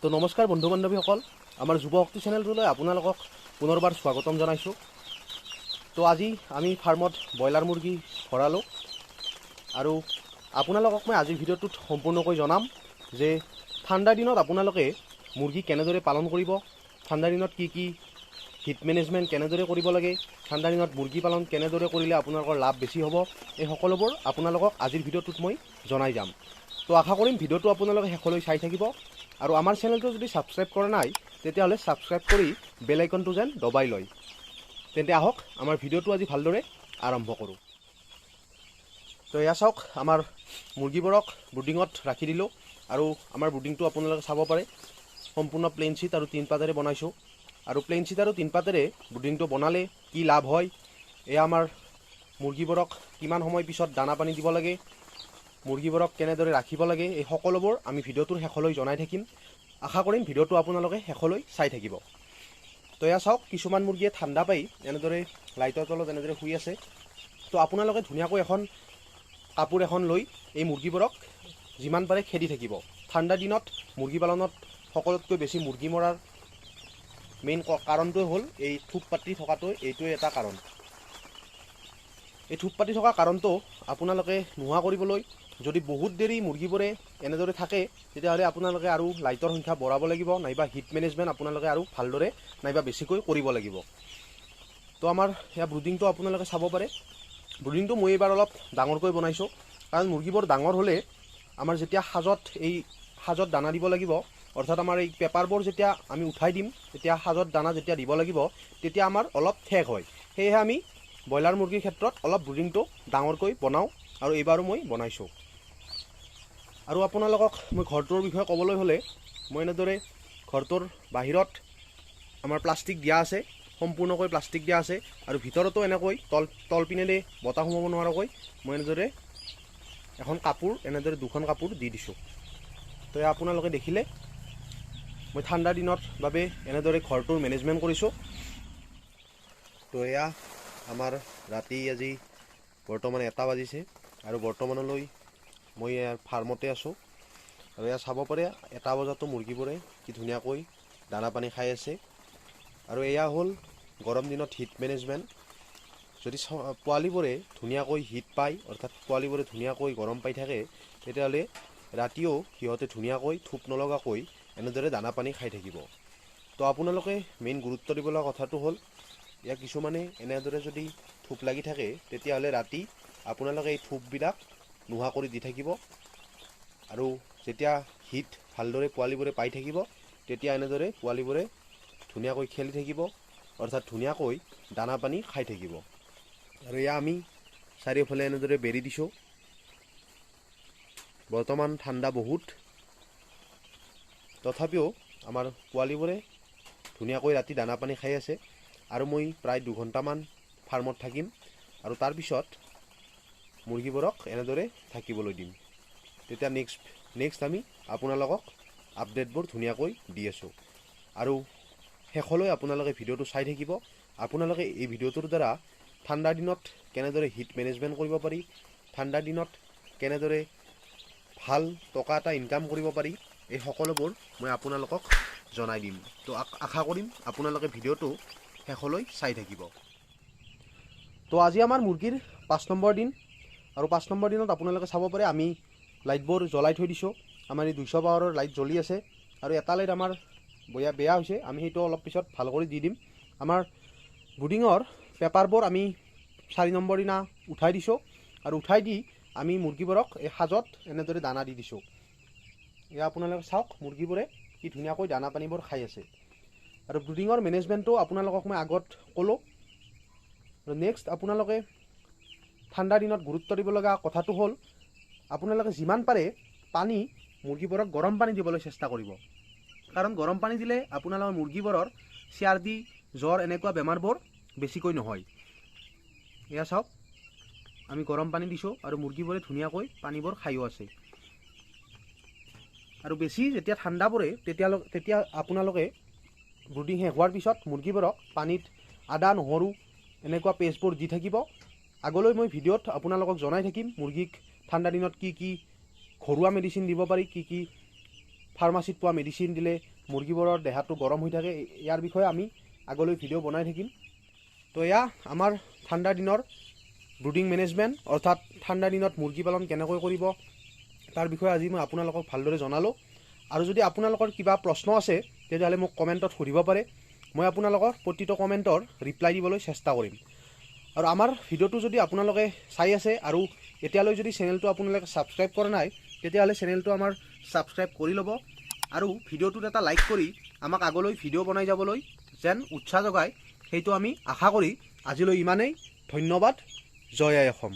তো নমস্কাৰ বন্ধু বান্ধৱীসকল, আমাৰ যুৱ শক্তি চেনেলটোলৈ আপোনালোকক পুনৰবাৰ স্বাগতম জনাইছোঁ। তো আজি আমি ফাৰ্মত ব্ৰইলাৰ মুৰ্গী ভৰালোঁ আৰু আপোনালোকক মই আজিৰ ভিডিঅ'টোত সম্পূৰ্ণকৈ জনাম যে ঠাণ্ডা দিনত আপোনালোকে মুৰ্গী কেনেদৰে পালন কৰিব, ঠাণ্ডা দিনত কি কি হিট মেনেজমেণ্ট কেনেদৰে কৰিব লাগে, ঠাণ্ডা দিনত মুৰ্গী পালন কেনেদৰে কৰিলে আপোনালোকৰ লাভ বেছি হ'ব, এই সকলোবোৰ আপোনালোকক আজিৰ ভিডিঅ'টোত মই জনাই যাম। তো আশা কৰিম ভিডিঅ'টো আপোনালোকে শেষলৈ চাই থাকিব আৰু আমাৰ চেনেলটো যদি ছাবস্ক্ৰাইব কৰা নাই তেতিয়াহ'লে ছাবস্ক্ৰাইব কৰি বেল আইকনটো যেন দবাই লয়। তেন্তে আহক আমাৰ ভিডিঅ'টো আজি ভালদৰে আৰম্ভ কৰোঁ। তো এয়া চাওক, আমাৰ মুৰ্গীবোৰক ব্ৰুডিঙত ৰাখি দিলোঁ আৰু আমাৰ ব্ৰুডিংটো আপোনালোকে চাব পাৰে, সম্পূৰ্ণ প্লেইন চিট আৰু তিনপাতেৰে বনাইছোঁ। আৰু প্লেইন চিট আৰু তিনপাতেৰে ব্ৰুডিংটো বনালে কি লাভ হয়, এয়া আমাৰ মুৰ্গীবোৰক কিমান সময় পিছত দানা পানী দিব লাগে, মুৰ্গীবোৰক কেনেদৰে ৰাখিব লাগে, এই সকলোবোৰ আমি ভিডিঅ'টোৰ শেষলৈ জনাই থাকিম। আশা কৰিম ভিডিঅ'টো আপোনালোকে শেষলৈ চাই থাকিব। তো এয়া চাওক, কিছুমান মুৰ্গীয়ে ঠাণ্ডা পাই এনেদৰে লাইটৰ তলত এনেদৰে শুই আছে। তো আপোনালোকে ধুনীয়াকৈ এখন কাপোৰ এখন লৈ এই মুৰ্গীবোৰক যিমান পাৰে খেদি থাকিব। ঠাণ্ডা দিনত মুৰ্গী পালনত সকলোতকৈ বেছি মুৰ্গী মৰাৰ মেইন কাৰণটোৱে হ'ল এই থোপ পাতি থকাটোৱে, এইটোৱে এটা কাৰণ। এই থোপ পাতি থকা কাৰণটো আপোনালোকে নোহোৱা কৰিবলৈ যদি বহুত দেৰি মুৰ্গীবোৰে এনেদৰে থাকে তেতিয়াহ'লে আপোনালোকে আৰু লাইটৰ সংখ্যা বঢ়াব লাগিব, নাইবা হিট মেনেজমেণ্ট আপোনালোকে আৰু ভালদৰে নাইবা বেছিকৈ কৰিব লাগিব। তো আমাৰ সেয়া ব্ৰুডিংটো আপোনালোকে চাব পাৰে। ব্ৰুডিংটো মই এইবাৰ অলপ ডাঙৰকৈ বনাইছোঁ, কাৰণ মুৰ্গীবোৰ ডাঙৰ হ'লে আমাৰ যেতিয়া সাজত দানা দিব লাগিব, অৰ্থাৎ আমাৰ এই পেপাৰবোৰ যেতিয়া আমি উঠাই দিম তেতিয়া সাজত দানা যেতিয়া দিব লাগিব তেতিয়া আমাৰ অলপ ঠেক হয়। সেয়েহে আমি ব্ৰইলাৰ মুৰ্গীৰ ক্ষেত্ৰত অলপ ব্ৰুডিংটো ডাঙৰকৈ বনাওঁ আৰু এইবাৰো মই বনাইছোঁ। আৰু আপোনালোকক মই ঘৰটোৰ বিষয়ে ক'বলৈ হ'লে মই এনেদৰে ঘৰটোৰ বাহিৰত আমাৰ প্লাষ্টিক দিয়া আছে, সম্পূৰ্ণকৈ প্লাষ্টিক দিয়া আছে আৰু ভিতৰতো এনেকৈ তলপিনেৰে বতাহ সোমাব নোৱাৰাকৈ মই এনেদৰে এখন কাপোৰ, এনেদৰে দুখন কাপোৰ দি দিছোঁ। তো আপোনালোকে দেখিলে মই ঠাণ্ডা দিনৰ বাবে এনেদৰে ঘৰটোৰ মেনেজমেণ্ট কৰিছোঁ। তো এয়া আমাৰ ৰাতি আজি বৰ্তমান 1টা বাজিছে আৰু বৰ্তমানলৈ মই ইয়াৰ ফাৰ্মতে আছোঁ। আৰু এয়া চাব পাৰে 1টা বজাতো মুৰ্গীবোৰে কি ধুনীয়াকৈ দানা পানী খাই আছে। আৰু এয়া হ'ল গৰম দিনত হিট মেনেজমেণ্ট। যদি পোৱালিবোৰে ধুনীয়াকৈ হিট পায়, অৰ্থাৎ পোৱালিবোৰে ধুনীয়াকৈ গৰম পাই থাকে, তেতিয়াহ'লে ৰাতিও সিহঁতে ধুনীয়াকৈ থোপ নলগাকৈ এনেদৰে দানা পানী খাই থাকিব। তো আপোনালোকে মেইন গুৰুত্ব দিব লগা কথাটো হ'ল, ইয়াৰ কিছুমানে এনেদৰে যদি থোপ লাগি থাকে তেতিয়াহ'লে ৰাতি আপোনালোকে এই থোপবিলাক নোহোৱা কৰি দি থাকিব আৰু যেতিয়া হিট ভালদৰে পোৱালিবোৰে পাই থাকিব তেতিয়া এনেদৰে পোৱালিবোৰে ধুনীয়াকৈ খেলি থাকিব, অৰ্থাৎ ধুনীয়াকৈ দানা পানী খাই থাকিব। আৰু এয়া আমি চাৰিওফালে এনেদৰে বেৰি দিছোঁ। বৰ্তমান ঠাণ্ডা বহুত, তথাপিও আমাৰ পোৱালিবোৰে ধুনীয়াকৈ ৰাতি দানা পানী খাই আছে। আৰু মই প্ৰায় 2 ঘণ্টামান ফাৰ্মত থাকিম আৰু তাৰপিছত মুৰ্গীবোৰক এনেদৰে থাকিবলৈ দিম। তেতিয়া নেক্সট আমি আপোনালোকক আপডেটবোৰ ধুনীয়াকৈ দি আছোঁ। আৰু শেষলৈ আপোনালোকে ভিডিঅ'টো চাই থাকিব। আপোনালোকে এই ভিডিঅ'টোৰ দ্বাৰা ঠাণ্ডা দিনত কেনেদৰে হিট মেনেজমেণ্ট কৰিব পাৰি, ঠাণ্ডা দিনত কেনেদৰে ভাল টকা এটা ইনকাম কৰিব পাৰি, এই সকলোবোৰ মই আপোনালোকক জনাই দিম। তো আশা কৰিম আপোনালোকে ভিডিঅ'টো শেষলৈ চাই থাকিব। তো আজি আমাৰ মুৰ্গীৰ 5 নম্বৰ দিন আৰু 5 নম্বৰ দিনত আপোনালোকে চাব পাৰে আমি লাইটবোৰ জ্বলাই থৈ দিছোঁ। আমাৰ এই 200 পাৱাৰৰ লাইট জ্বলি আছে আৰু এটা লাইট আমাৰ বেয়া হৈছে, আমি সেইটো অলপ পিছত ভাল কৰি দি দিম। আমাৰ ব্ৰুডিঙৰ পেপাৰবোৰ আমি 4 নম্বৰ দিনা উঠাই দিছোঁ আৰু উঠাই দি আমি মুৰ্গীবোৰক এই সাজত এনেদৰে দানা দি দিছোঁ। এয়া আপোনালোকে চাওক মুৰ্গীবোৰে কি ধুনীয়াকৈ দানা পানীবোৰ খাই আছে। আৰু ব্ৰুডিঙৰ মেনেজমেণ্টটো আপোনালোকক মই আগত ক'লোঁ। আৰু নেক্সট আপোনালোকে ঠাণ্ডা দিনত গুৰুত্ব দিব লগা কথাটো হ'ল, আপোনালোকে যিমান পাৰে পানী মুৰ্গীবোৰক গৰম পানী দিবলৈ চেষ্টা কৰিব। কাৰণ গৰম পানী দিলে আপোনালোকৰ মুৰ্গীবোৰৰ চৰ্দি, জ্বৰ এনেকুৱা বেমাৰবোৰ বেছিকৈ নহয়। এয়া চাওক আমি গৰম পানী দিছোঁ আৰু মুৰ্গীবোৰে ধুনীয়াকৈ পানীবোৰ খায়ো আছে। আৰু বেছি যেতিয়া ঠাণ্ডা পৰে তেতিয়া আপোনালোকে ব্ৰুডিং শেষ হোৱাৰ পিছত মুৰ্গীবোৰক পানীত আদা, নহৰু এনেকুৱা পেষ্টবোৰ দি থাকিব। আগলৈ মই ভিডিঅ'ত আপোনালোকক জনাই থাকিম মুৰ্গীক ঠাণ্ডা দিনত কি কি ঘৰুৱা মেডিচিন দিব পাৰি, কি কি ফাৰ্মাচীত পোৱা মেডিচিন দিলে মুৰ্গীবোৰৰ দেহাটো গৰম হৈ থাকে, ইয়াৰ বিষয়ে আমি আগলৈ ভিডিঅ' বনাই থাকিম। তো এয়া আমাৰ ঠাণ্ডা দিনৰ ব্ৰুডিং মেনেজমেণ্ট, অৰ্থাৎ ঠাণ্ডা দিনত মুৰ্গী পালন কেনেকৈ কৰিব তাৰ বিষয়ে আজি মই আপোনালোকক ভালদৰে জনালোঁ। আৰু যদি আপোনালোকৰ কিবা প্ৰশ্ন আছে, তেতিয়াহ'লে মোক কমেণ্টত সুধিব পাৰে। মই আপোনালোকৰ প্ৰতিটো কমেণ্টৰ ৰিপ্লাই দিবলৈ চেষ্টা কৰিম। আৰু আমাৰ ভিডিঅ'টো যদি আপোনালোকে চাই আছে আৰু এতিয়ালৈ যদি চেনেলটো আপোনালোকে ছাবস্ক্ৰাইব কৰা নাই, তেতিয়াহ'লে চেনেলটো আমাৰ ছাবস্ক্ৰাইব কৰি ল'ব আৰু ভিডিঅ'টোত এটা লাইক কৰি আমাক আগলৈ ভিডিঅ' বনাই যাবলৈ যেন উৎসাহ যোগায়, সেইটো আমি আশা কৰি আজিলৈ ইমানেই। ধন্যবাদ। জয় আই অসম।